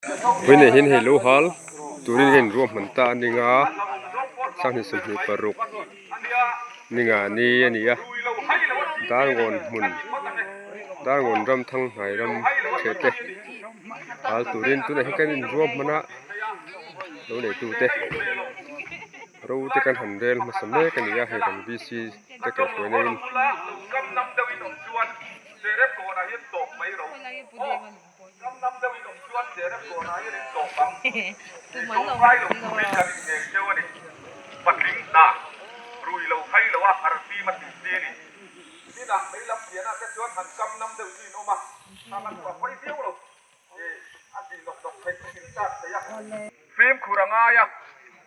Vawiinah hian hei lo hal turin ka inruahman ta a ning a sanghnih 26 ninga ni a ni a Darngawn hmun Darngawn ram thanghnai ram ṭheh te hal turin tunah hian kan inruahman a lo neitu te ro te kan han rel hmasa mek a ni a hei kan VC te kaihhruaina in. Fimkhur a ngai a,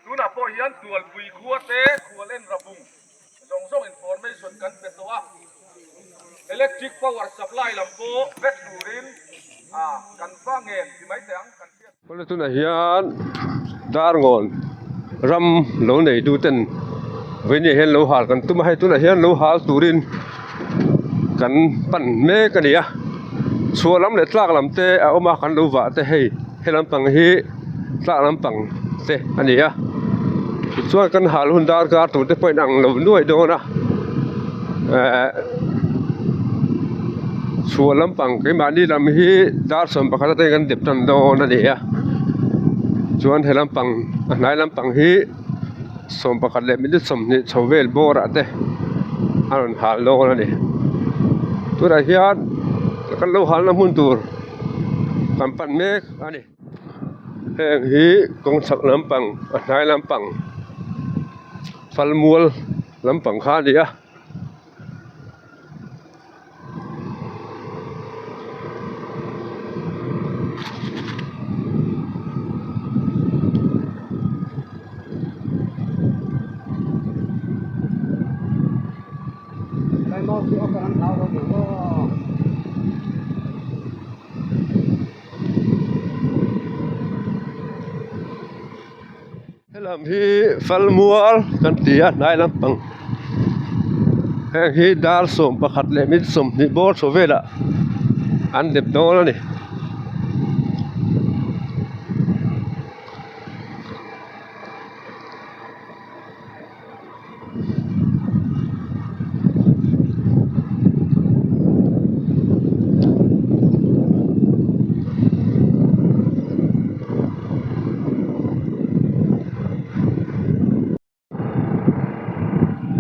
tunah pawh hian Tualpui khua te khual en rabung zawng zawng information kan pe tawh a, electric power supply lam pawh vek turin kan va ngen ti mai teh ang kan hriat. Kawlna tunah hian Darngawn ram lo nei tu ten vawinia hian lo hal kan tum a, hei tunah hian lo hal turin kan pan mek a ni a, chhuah lam leh tlak lam te a awm a kan lo vah te hei he lampang hi tlak lampang te a ni a tichuan kan hal hun darkar tur te pawh in ang lo nuai dawn a ehh chhuah lampang keimahni lam hi dar 11 atangin kan dep tan dawn a ni a chuan he lampang a hnai lampang hi 11 leh minute 20 chho vel bawr ah te a rawn hal dawn a ni tunah hian kan lo halna hmun tur kan pan mek a ni. Heng hi kawng chhak lampang a hnai lampang falmual lampang kha a ni a. Helam hi falmual kan ti a hnai lampang heng hi dar 11 leh minute 20 bawr chho velah an dep dawn a ni.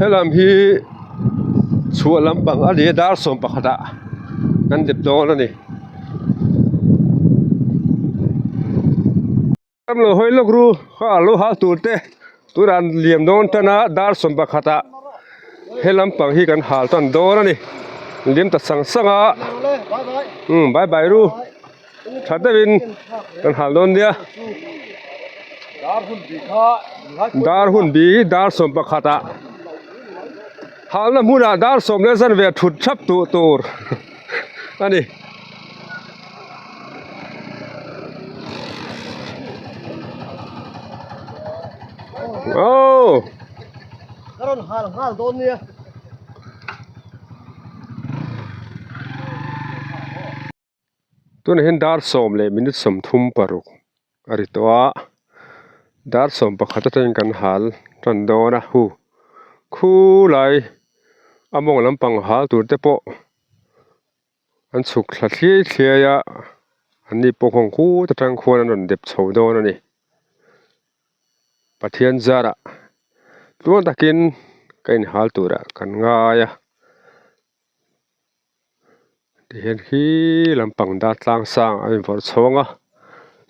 Helam hi chhuah lampang a ni a dar 11 ah kan dep dawn a ni. Ram lo hawi lawk ru kha lo hal tur te tunah an liam dawn tan a dar 11 ah he lampang hi kan hal tan dawn a ni liam ta sang sang a umm bye bye ru tha deuhin kan hal dawn nia dar hun bi dar 11 ah halna hmunah dar 10 leh zanve thut thap duh tur a ni. Oh. Ka rawn hal nghal dawn nia. Tunah hian dar 10 leh minute 36 a ri tawh a, dar 11 atangin kan hal tan dawn a hu khulai a mawng lampang hal tur te pawh. An chhuk thla thliai thliai a, an ni pawh kawng khut atang khuan an rawn dep chho dawn a ni. Pathian zarah tluang takin ka inhal turah kan ngai a, tihian khi lampang dar tlang sang a invawrh chhawng a,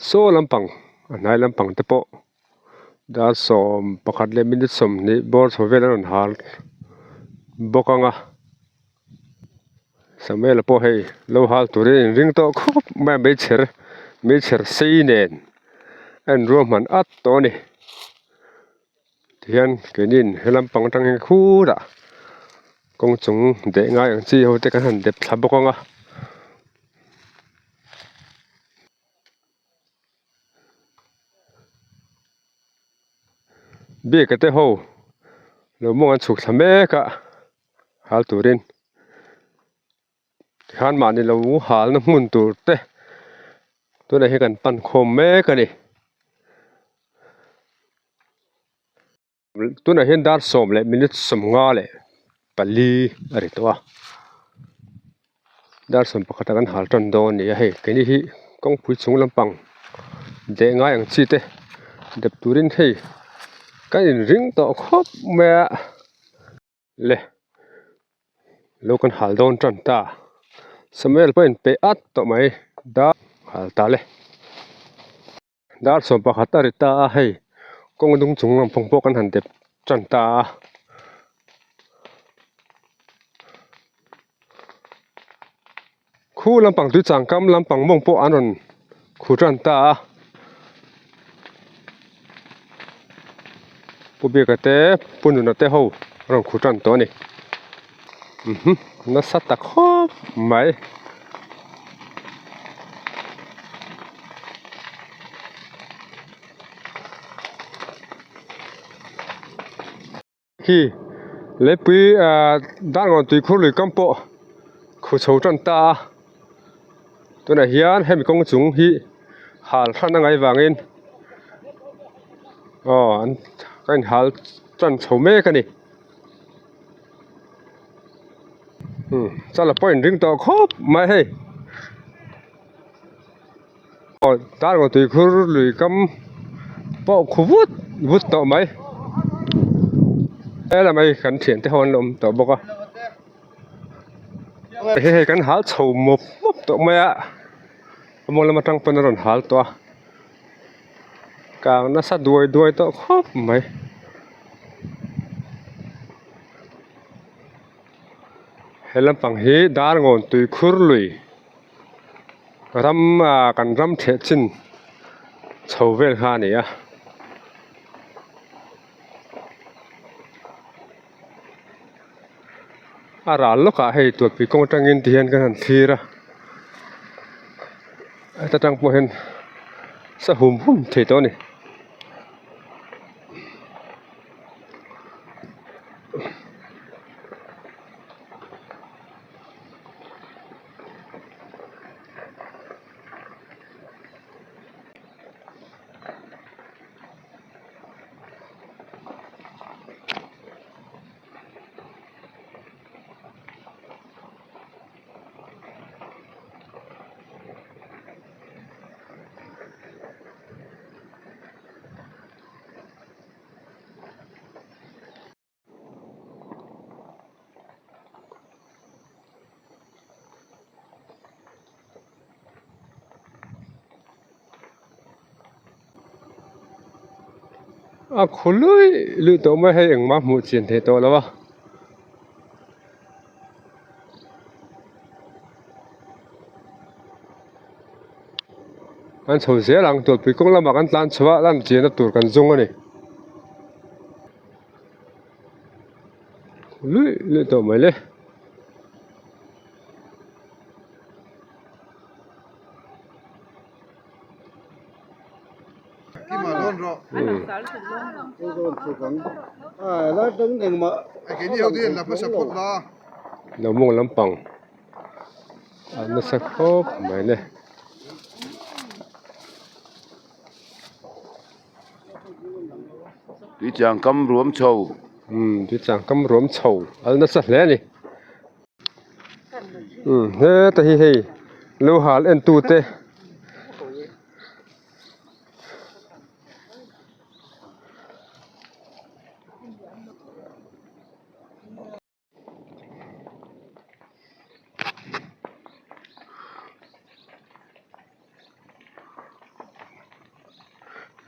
saw lampang a hnai lampang te pawh dar 11 leh minute 20 bawr chho vel an rawn hal bawk ang a. Samuel-a pawh hei lo hal turin a inring tawh khawp mai a meichher meichher sei nen a inruahman at tawh a ni tihian keinin he lampang atang hian khurah kawng chung deh ngai ang chi ho te kan han dep thla bawk ang a. Bike te ho lo mawng an chhuk thla mek a. Hal turin tikhan mahni lo halna hmun tur te Tunah hian kan pan khawm mek a ni. Tunah hian dar sawm leh minute 54 a ri tawh a. Dar 11 ah kan hal tan dawn a ni a hei keini hi kawngpui chung lampang deh ngai ang chi te dep turin hei kan inring tawh khawp mai a le lo kan hal dawn tan ta Samuel pawh a inpeih at tawh mai dar hal ta le. Dar 11 a ri ta a hei kawng dung chung lampang pawh kan han dep tan ta a. Khu lampang tui changkam lampang mawng pawh an rawn khu tan ta a. Pu Biaka te Pu Nuna te ho an rawn khu tan tawh a ni. Nasa ta khawp mai. Khi leipui ah Darngawn tuikhur lui kam pawh khu chho tan ta a tunah hian hemi kawng chung hi hal hran a ngaih vangin aw an ka inhal tan chho mek a ni umm chala pawh a inring tawh khawp mai hei aw Darngawn tuikhur lui kam pawh khu vut vut tawh mai helai mai kan thiante ho an la awm tawh bawk a hei hei kan hal chho mawp mawp tawh mai a a maw lam atang pawn a rawn hal tawh a kang nasa duai duai tawh khawp mai. He lampang hi Darngawn tuikhur lui ram ah kan ram theh chin chho vel kha a ni a. A ral lawkah hei tualpui kawng atangin ti hian kan han thlir a heta tang pawh hian sa hum hum thei tawh a ni. A khu lui lui tawh mai hei engmah hmuh chian theih tawh lo a. Kan chho zel ang tualpui kawng lamah kan tlan chho a lan chianna tur kan zawng a ni. Luih luih tawh mai le. Lo mawng lampang a nasa khawp mai le. Tuichang kam ruam chho. Umm tuichang kam ruam chho a nasa hle a ni. Umm heta hi hei lo hal en tu te.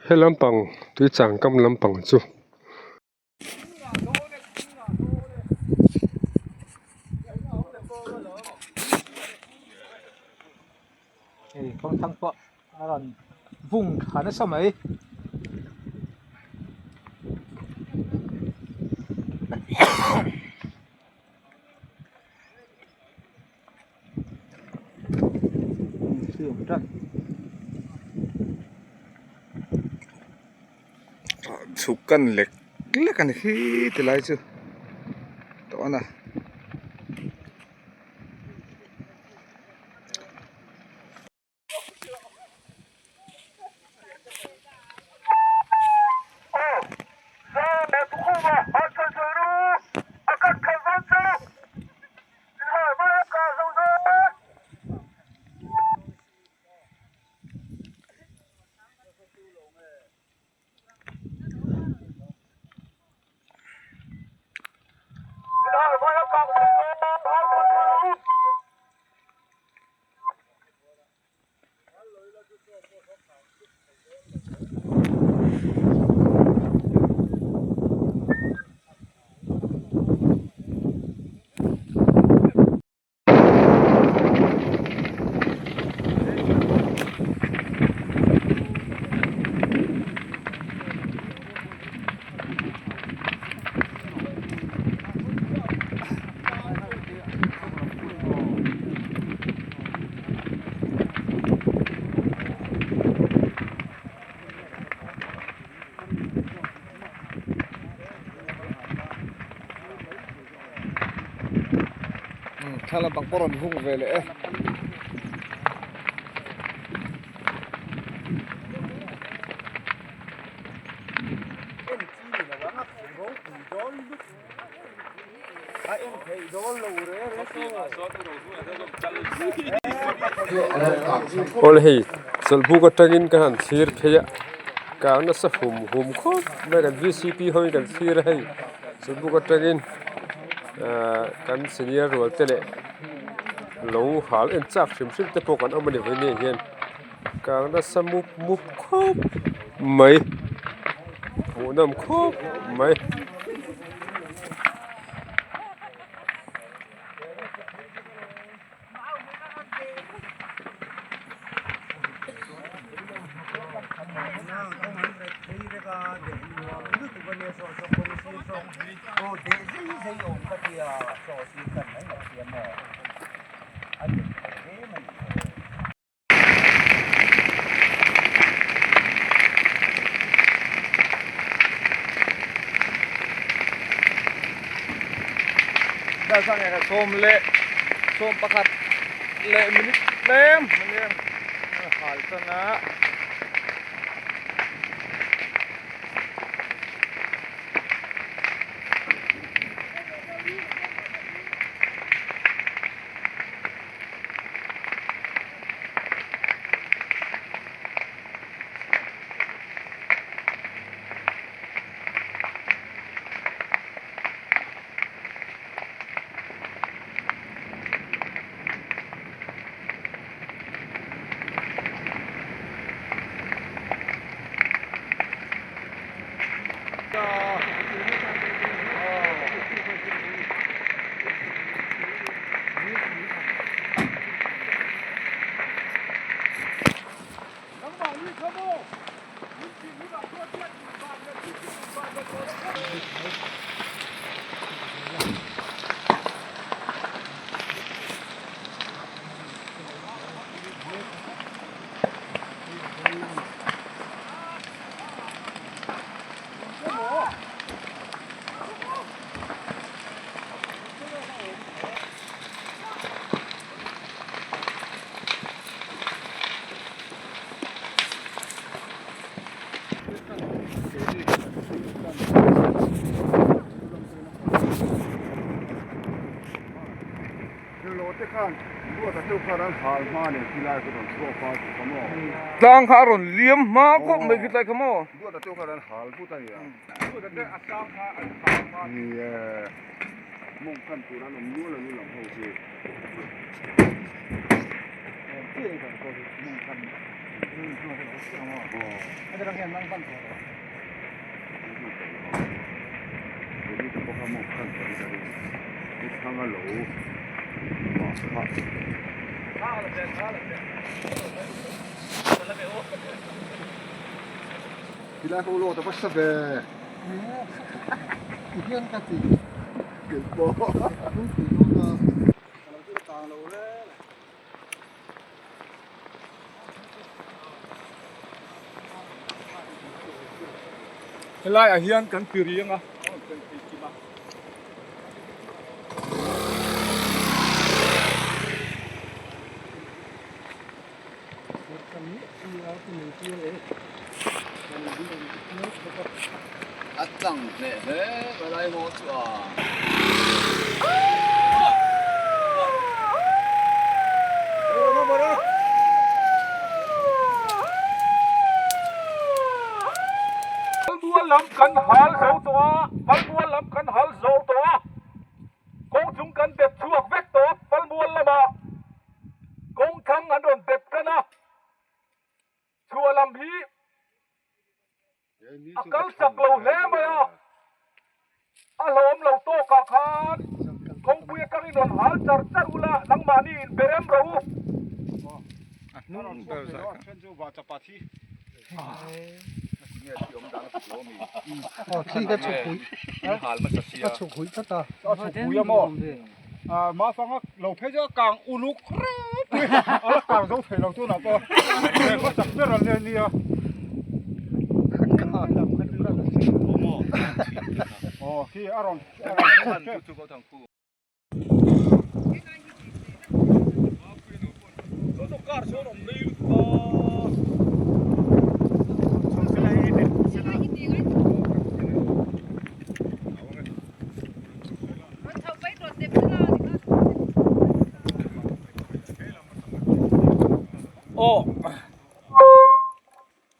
He lampang tui changkam lampang chu. Hei kawngthlang pawh a rawn vung thla nasa mai. Chhuk kan lek lek a ni khi ti lai chu tawh a. Thla lampang pawh rawn hung ve leh e. Awle hei chawlhbuk atangin ka han thlir phei a kang nasa hum hum khawp mai a kan vcp ho in kan thlir a hei chawlhbuk atangin ahh kan senior rual te leh lo hal en chak hrim hrim te pawh kan awm a ni vawiin ah hian kang nasa mup mup khawp mai hmuhnawm khawp mai. Sawm leh sawm pakhat leh minute tlem ania hal tan a. Tlang kha a rawn liam hma khawp mai khi tlai kha maw. Helai ah hian kan pi riang a. A tlang hneh hle mai lai maw chu a. Palmual lam kan hal zo tawh a, Palmual lam kan hal zo tawh a, kawng chung kan dep chhuak vek tawh a, Palmual lamah kawng thlang an rawn dep tan a, chhuah lam hi. A kal chak lo hle mai a, a hlawm lo tawkah khan kawngpui atangin rawn hal char char ula, nangmahni inberem rawh u.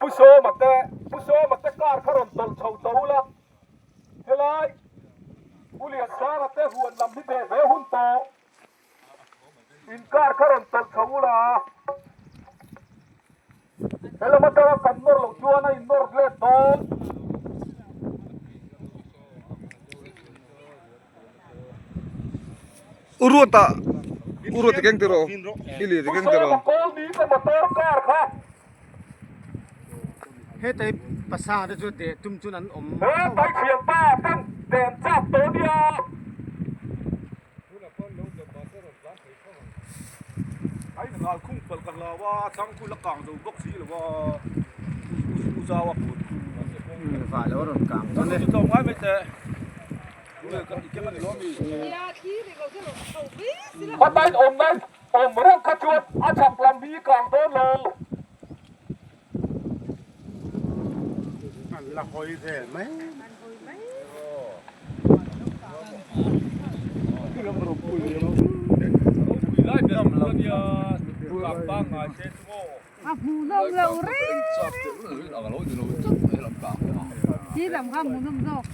Pu Sawma te, Pu Sawma te car kha rawn tawlh chho tawh ula, helai Pu Liansanga te huan lam hi ve ve hun tawh in car kha rawn tawlh chho ula, helam atanga kan nawr loh chuan a in nawr let dawn. Uruata Uruata keng tiraw i lirthei keng tiraw. Hetai pasa te chu deh tum chuan an awm Patain awm nan awm reng kha chuan a chhak lam hi kang dawn lo. An la hawi vel mai. A hmuhnawm lo reng reng khi lam kha hmuhnawm zawk.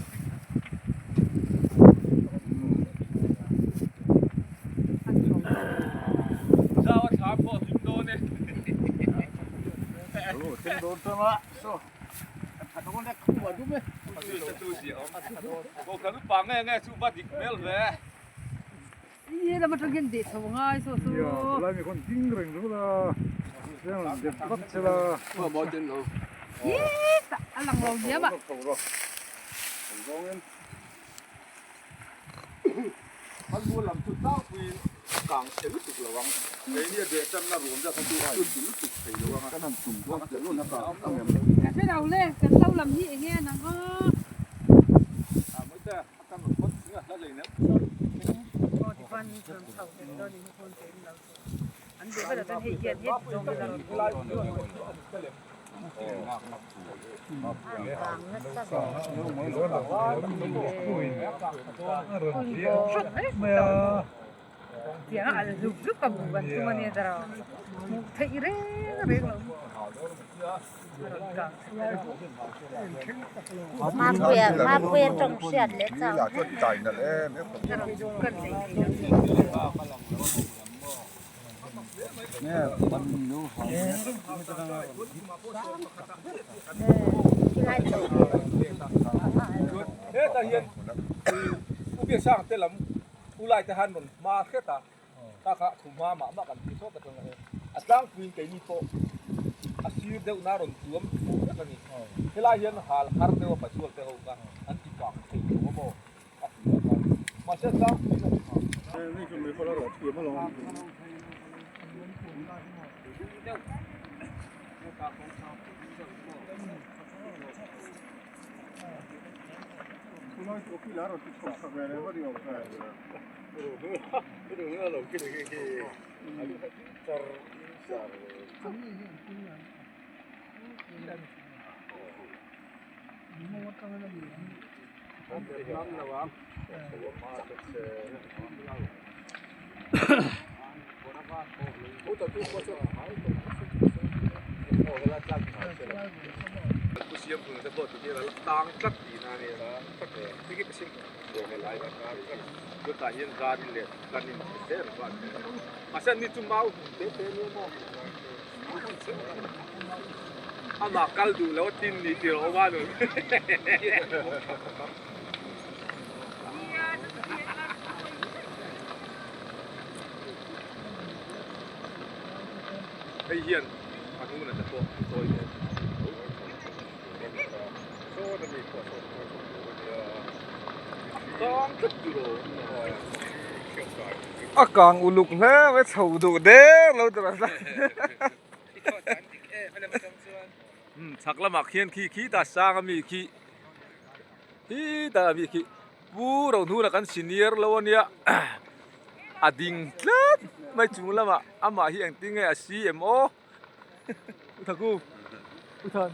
He lam atang hian deh chho ngai saw chu. Hee tah a lang lo diam a. Ka hre lo le kan lo lam hi eng nge a nang aw. Mapuia tawng hriat leh chau Hetah hian Ubiasang te lam ulai te han rawn hma hret a. Kha kha thu hma mah mah kan ti thlawt atang a a tlangpuiin keini pawh a sir deuh na rawn tuam fuh vek a ni. Helai hian hal har deuh a pachual te ho kha an ti kang thei lo a maw a ti a kha mahse a tlangpuiin a ti kang. Amah kal duh lo a tin ni tih a awm a nun. Hei hian a hnungah te pawh a chawi ve. A kang uluk hle mai chho duh der lo tur a Chhak lamah khian khi khi ta sang a mi khi khi ta a mi khi pu Rohnuna kan senior lo a nia a ding tlat mai chung lamah amah hi engtin nge a si em aw. Uthaku Uthan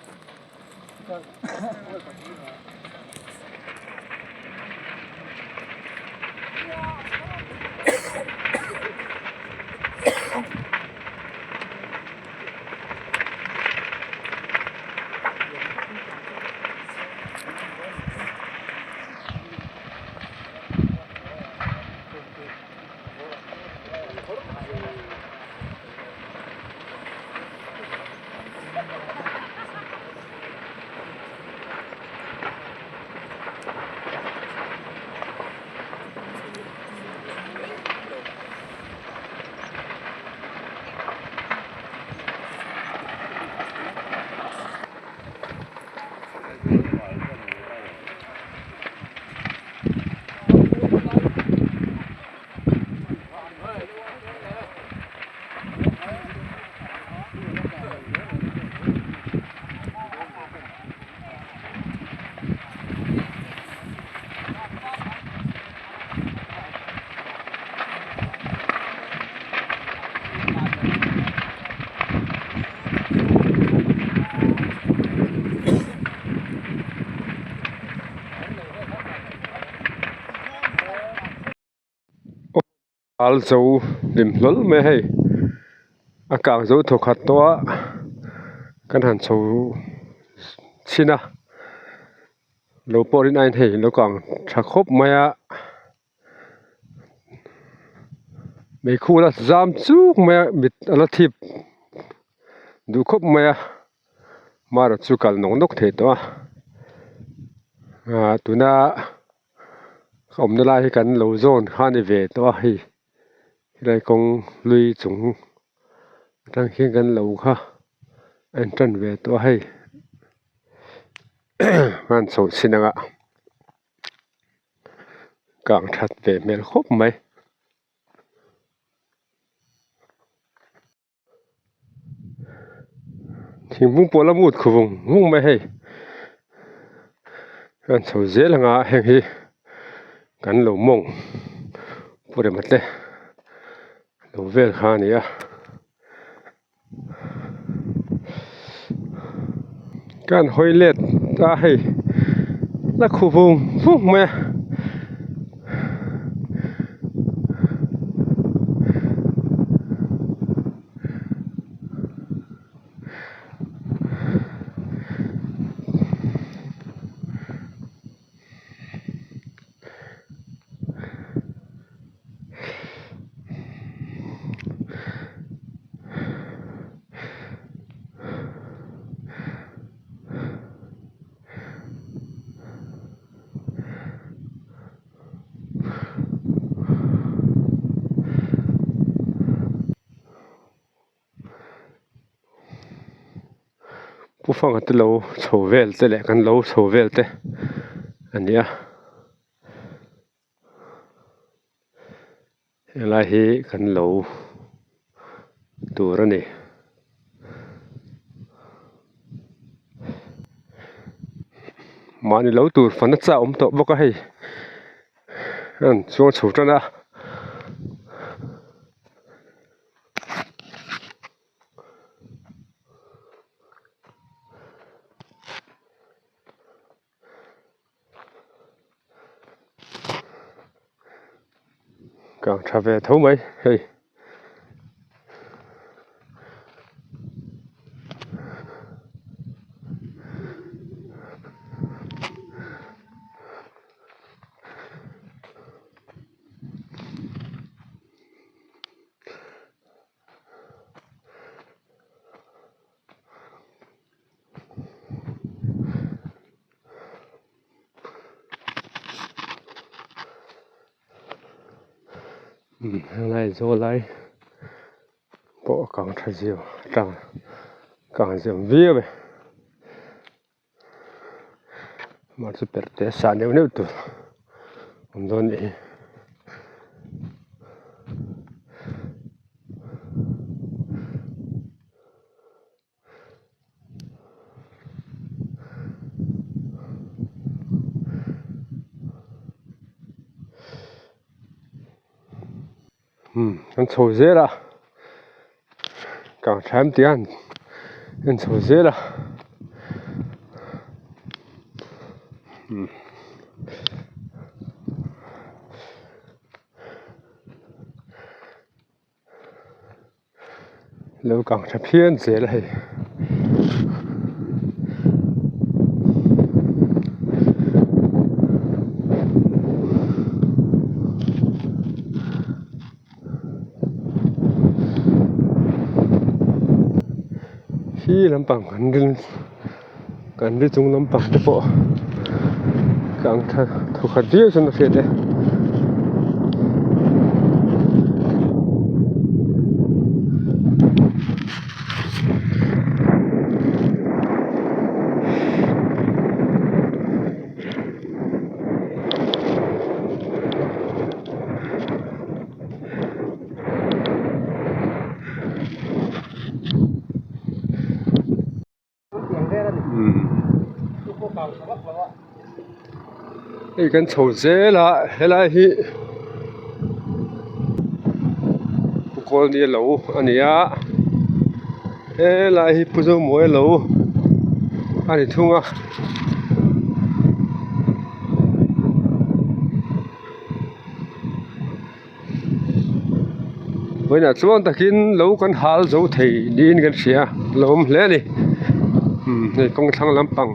Al zo hlim hlawl mai a hei a kang zo thawkhat tawh a kan han chho chhin a lo pawh rin aiin hei lo kang tha khawp mai a meikhu la zam chuk mai a mit a la thip duh khawp mai a marawh chu kal nawk nawk thei tawh a ah tuna. Ka awmna lai hi kan lo zawn kha a ni ve tawh a hei helai kawng hlui chung atang khian kan lo kha a in tan ve tawh a hei hman chhoh chin anga kang that ve hmel khawp mai. Thingkung pawh la mut khu vung vung mai hei an chho zel anga heng hi kan lo mawng pu rema te lo vel kha a ni a kan hawi let a hei la khu vung vung mai a. Pu Fanga te lo chho vel te leh kan lo chho vel te a ni a helai hi kan lo tur a ni. Mahni lo tur fana chah awm tawh bawk a hei a rawn chuang chho tan a. Kang tha ve tho mai hei. Helai zawlai pawh a kang tha zio tang kang ziam viau e mah chu perh te a sah neuh neuh tur awm dawn anih hi. Umm kan chho zel a kang thlai tih a en chho zel a umm. Lo kang tha phian zel a hei. Hi lampang kan rin kan ri chung lampang te pawh kang tha thawkhat viau chuan a hriat e. Hei kan chho zel a helai hi kawlni lo a ni a helai hi Pu Zomuai lo a ni thung a. Vawiinah chuan takin lo kan hal zo thei niin kan hria a lo awm hle a ni umm hei kawng thlang lampang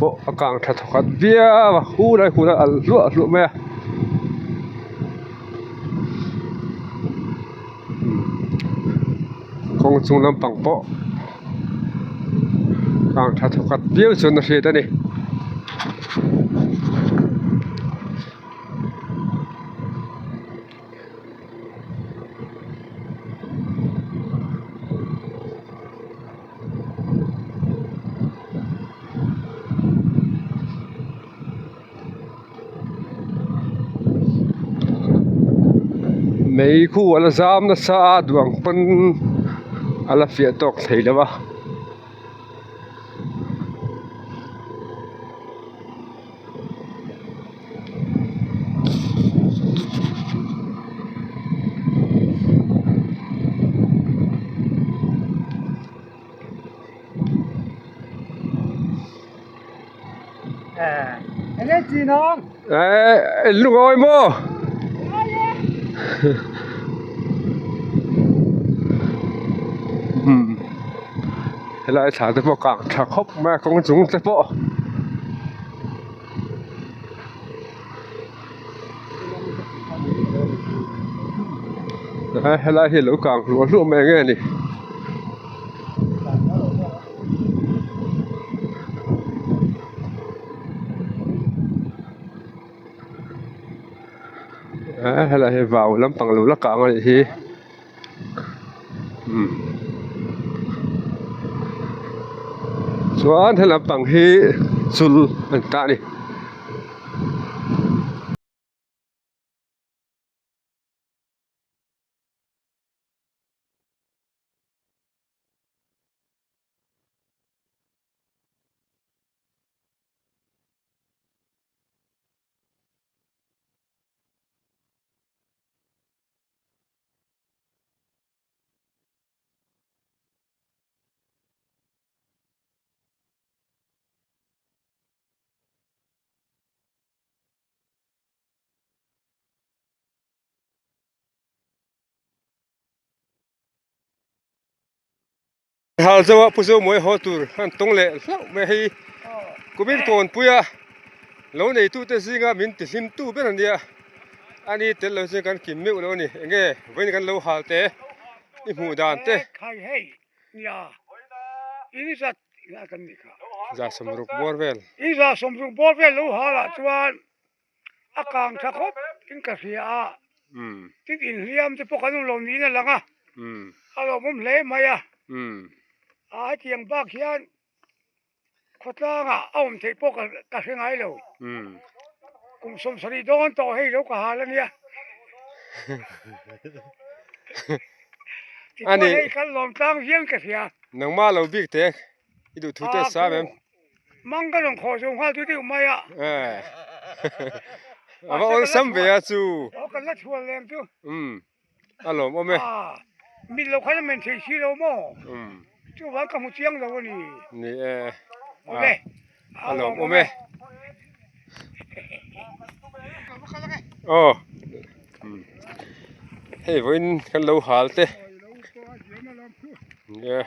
pawh a kang tha thawkhat viau a hu lai hun a alh hluah hluah mai a kawng chung lampang pawh kang tha thawkhat viau chuan a hriat a ni. Mei khu a la zam nasa a duh ang pawn a la fiah tawk thei lo a. Ê lungawi maw helai thla te pawh kang tha khawp mai a kawng chung te pawh. Helai hi a lo kang hluah hluah mai nge ni. Helai hi vau lampang lo la kang a nih hi. Chuan he lampang hi chul an tah a ni. Hal zo a Pu Zomuai haw tur an tawng leh hlauh mai hei kumin kawnpuia lo neitute zinga min ti hlim tu ber a nia ani tel lo chuan kan kim meuh lo a ni enge vawiin kan lo hal te i hmuh dan te za sawmruk bawr vel za sawmruk bawr vel lo hal ah chuan a kang tha khawp in ka hria a. Tin inhliam te pawh kan awm lo niin a lang a, a lawmawm hle mai a. A hetiang bak hian khawtlangah a awm theih pawh ka hre ngai lo. Kum 70 dawn tawh hei lo ka hal a nia. Tichuan hei kan lawm tlang viau in ka hria. Nangmah lo bik teh i duh thu te sa em? Mang ka rawn khawh zo nghal deuh deuh mai a. A va awlsam ve a chu. Aw kan la chhuan lem chu. Umm a lawm awm e. Mit lo khan a men thei si lo maw? Umm. Chuvang ka hmu chiang lo a ni. Ni e. Awle. A lawm awm e. Aw. Hei vawiin kan lo hal te. Nia.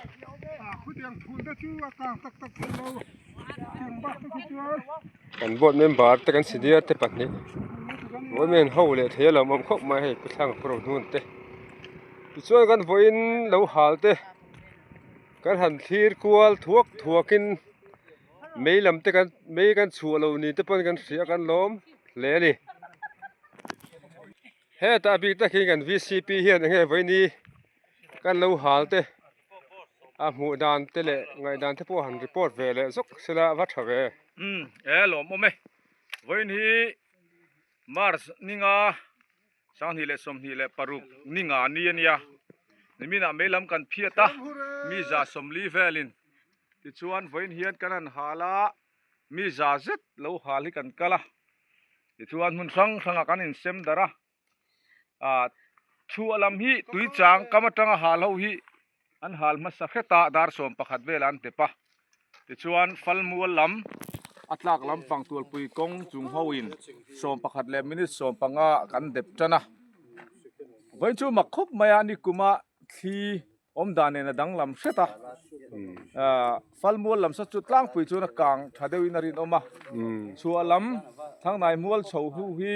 Kan board member te kan senior te pahnih vawiin hian ho leh thei a lawm awm khawp mai hei pu thlang pu rohnun te tichuan kan vawiin lo hal te kan han thlir kual thuak thuak in mei lam te kan mei kan chhuah lo ni te pawn kan hria kan lawm hle a ni. Hetah bik takin kan vcp hian eng nge vawiini kan lo hal te a hmuh dan te leh ngaihdan te pawh han report ve leh zawk sela a va tha ve. Umm e lawmawm e vawiin hi March ninga 2026 ninga ni a nia niminah mei lam kan phiat a mi 140 velin tichuan vawiin hian kan han hal a mi za zet lo hal hi kan kal a tichuan hmun hrang hrangah kan insem darh a ah chhuah lam hi tui chang kam atanga hal ho hi an hal hmasa hret a dar 11 velah an dep a tichuan falmual lam a tlak lampang tualpui kawng chung ho in 11 leh minute 15 kan dep tan a vawiin chu mak khawp mai a nikuma thli awm dan nen a danglam hret a ah falmual lam saw chu tlangpui chuan a kang tha deuhin a rinawm a chhuah lam thangnai mual chho hu hi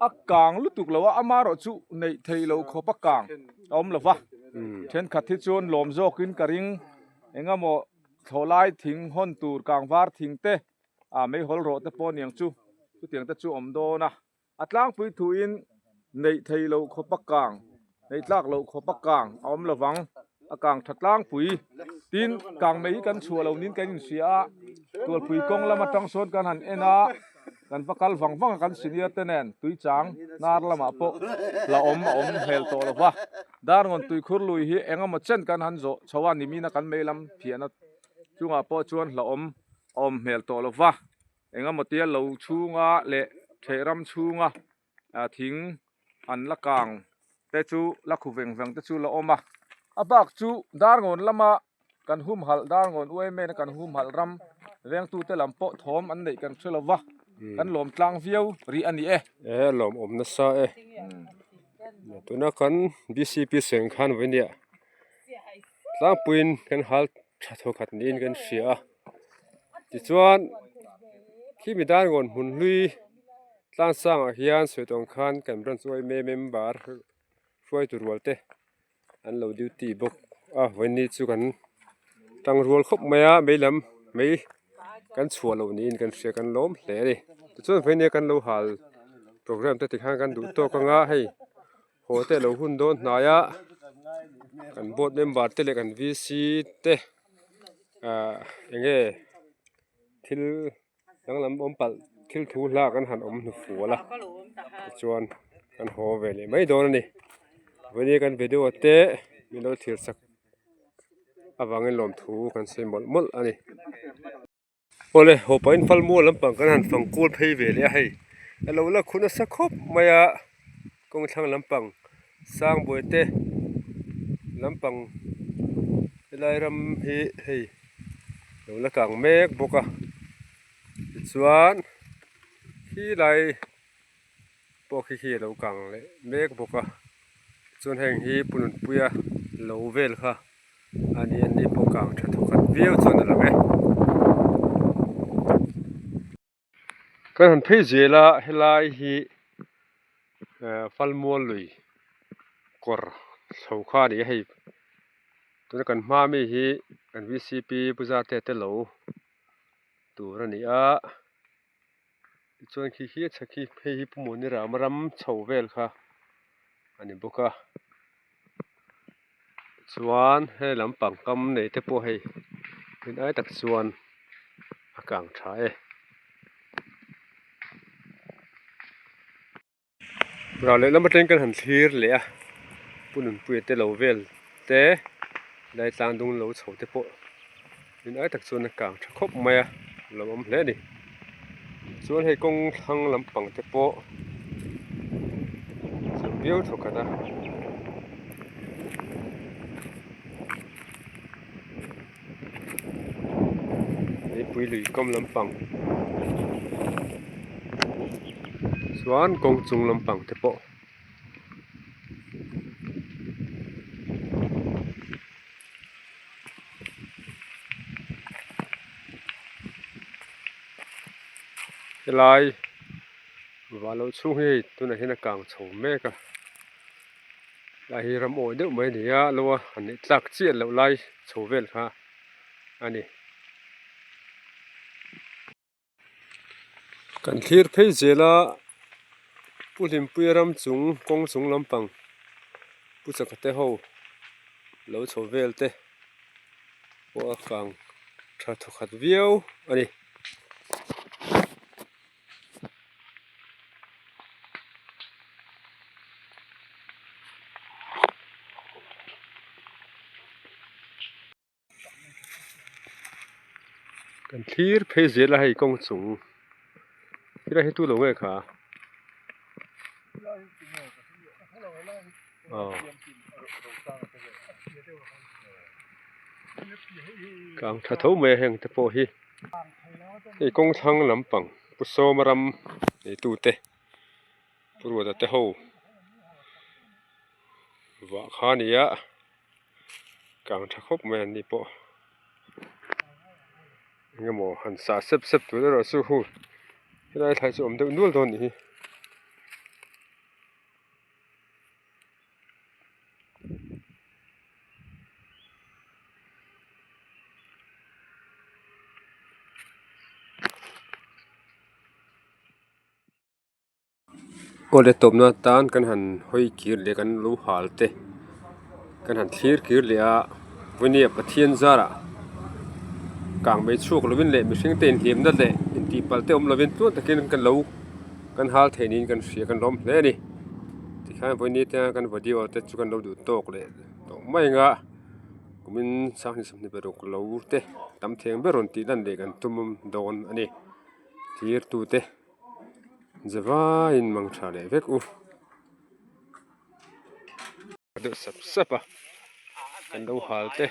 a kang lutuk lo a amaherawh chu neih theih loh khawp a kang a awm lo va thenkhat hi chuan lawm zawkin ka ring engemaw thlawhlai thing hawn tur kang var thing te ah meihawl rawh te pawh aniang chu chutiang te chu a awm dawn a. A tlangpui thuin neih theih loh khawp a kang, neih tlak loh khawp a kang a awm lovang, a kang tha tlangpui. Tin, kang mai hi kan chhuah lo niin kan inhria a, tualpui kawng lam atang sawn kan han en a, kan va kal vang vang a kan senior te nen tuichang hnar lamah pawh la awm a awm hmel tawh lo va. Darngawn tuikhur lui hi eng emaw chen kan han zawh chho a, nimina kan mei lam phiahna chungah pawh chuan hlauhawm a awm hmel tawh lo va. Engemaw tia lo chhunga leh theh ram chhunga thing an la kang te chu la khu veng veng te chu la awm a a bak chu Darngawn lama kan humhalh Darngawn uaimena kan humhalh ram vengtute lam pawh thawm an neih kan hre lo va kan lawm tlang viau rih a ni e. E lawmawm nasa e tuna kan bcp seng khan vawinia tlangpuiin kan hal tha thaw khat niin kan hria a tichuan khi mi Darngawn hmun hlui tlang sangah hian sawi tawng khan kan branch yma member hruaitu rual te an lo duty bawk a vawiin chu kan tang rual khawp mai a mei lam mei kan chhuah loh niin kan hria kan lawm hle a ni tichuan vawiin kan lo hal programme te tikhan kan duh tawk ang a hei. Haw te lo hun dawn hnai a kan board member te leh kan vc te ah eng nge thil danglam awm palh thil thu hla kan han awm hnu fual a tichuan kan haw ve leh mai dawn a ni vawiin kan video te min lo thlir sak avangin lawmthu kan sawi mawlh mawlh a ni. Awle haw pahin falmual lampang kan han fang kual phei ve leh a hei a lo la khu nasa khawp mai a kawng thlang lampang sangbuai te lampang helai ram hi hei a lo la kang mek bawk a tichuan khilai pawh khi khi a lo kang leh mek bawk a chuan heng hi pununpuia lo vel kha a ni an ni pawh kang tha thawkhat viau chuan a lang e. Kan han phei zel a helai hi eh falmual lui kawr chho kha a ni a hei tuna kan hma mi hi kan vcp pu zate te lo tur a ni a. Tichuan khi khi a chhe khi hei hi Pu Munirama ram chho vel kha. a ni bawk a chuan he lampang kam nei te pawh hei in ai tak chuan a kang tha e. Ral lehlam atangin kan han thlir leh a Pu Nunpuia te lo vel te lai tlang dung lo chho te pawh in ai tak chuan a kang tha khawp mai a lo awm hle a ni chuan hei kawng thlang lampang te pawh chho viau thaw khat a. Meipui lui kam lampang chuan kawng chung lampang te pawh helai vah loh chhung hi hei tunah hian a kang chho mek a. Lai hi ram awi deuh mai a ni a lo a han neih tlak chiah loh lai chho vel kha a ni. Kan thlir phei zel a Pu Hlimpuia ram chung kawng chung lampang Pu Chaka te ho lo chho vel te pawh a kang tha thawkhat viau a ni. Kan thlir phei zel a hei kawng chung helai hi tu lo nge kha aw kang tha tho mai a heng te pawh hi. Hei kawng thlang lampang Pu Sawma ram neitute Pu Ruata te ho vah kha a ni a kang tha khawp mai an ni pawh eng emaw han sah sep sep tur erawh chu hu helai thlai chu a awm deuh nual dawn a nih hi. Awle tawpna atan kan han hawi kir leh kan lo hal te kan han thlir kir leh a vawnia Pathian zarah kang mai chhuak lovin leh mihring te inhlimna leh intihpalh te awm lovin tluang takin kan lo kan hal thei niin kan hria kan lawm hle a ni tikhian vawini te kan video te chu kan lo duh tawk leh tawh mai ang a kumin sanghnih sawmhnih paruk lo te tam theng ber rawn tih lan leh kan tum dawn a ni thlir tute zavaiin mang tha leh vek u deuh sap sap a kan lo hal te.